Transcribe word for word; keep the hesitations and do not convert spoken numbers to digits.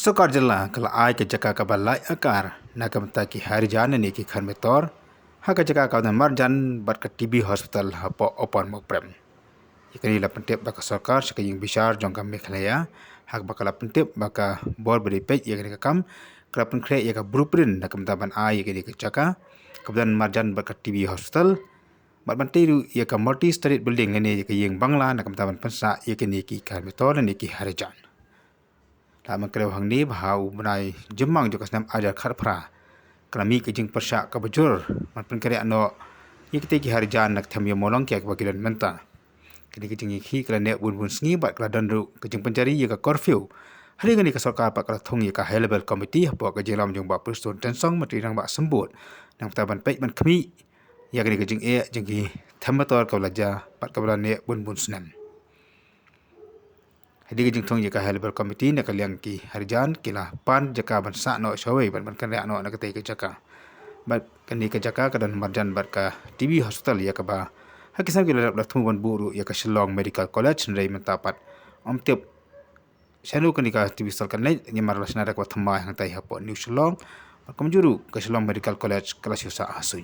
Sorkar jylla ka la ai ka jaka kaba lai akar na ka bynta ki Harijan ne ki Kharmetor ha ka jaka kaba don marjan bad ka T B Hospital hapoh Opan Mawprem. Ïa kane la pyntip da ka sorkar sha ka ïing bishar jong ka Meghalaya, ha kaba ka la pyntip ba ka bor ba dei peit ïa kane ka kam ka la pynkhreh ïa ka blueprint na ka bynta ban ai ïa kane ka jaka kaba don marjan bad ka T B Hospital, bad ban tei ruh ïa ka multi-storied building lane ïa ka ïing bangla na ka bynta ban pynsah ïa kine ki Kharmetor lane ki Harijan. La mynkyndit hangne ba ha u bnai Jymmang jong ka snem ar hajar khatphra ka la mih ka jingpyrshah kaba jur ban pynkhreh noh ïa kitei ki Harijan na ka them ïa Mawlong kiba ki don mynta. Kane ka jingïakhih ka la neh bun bun sngi bad ka la don ruh ka jingpynjari ïa ka curfew. Hadien kane ka sorkar pat ka la thung ïa ka High Level Committee hapoh ka jingïalam jong Bah Prestone Tynsong, Myntri Rangbah Symbud, na ka bynta ban peit ban khmih ïa kane ka jingeh jong ki Kharmetor kaba la jia bad kaba la neh bun bun snem. Hadien ka jingthung ïa ka High Level Committee na ka liang ki Harijan ki la pan jaka ban sah noh shawei bad ban kynriah noh na katei ka jaka. Bad kane ka jaka ka don marjan bad ka T B Hospital ïa kaba ha ki snem ki la dep la thmu ban buh ruh ïa ka Shillong Medical College, hynrei mynta pat ym tip shano kane ka T B Hospital kan leit, namar la shna da kaba thymmai hangtai hapoh New Shillong. Bad kumjuh ruh ka Shillong Medical College ka la shu sah ha suiñ.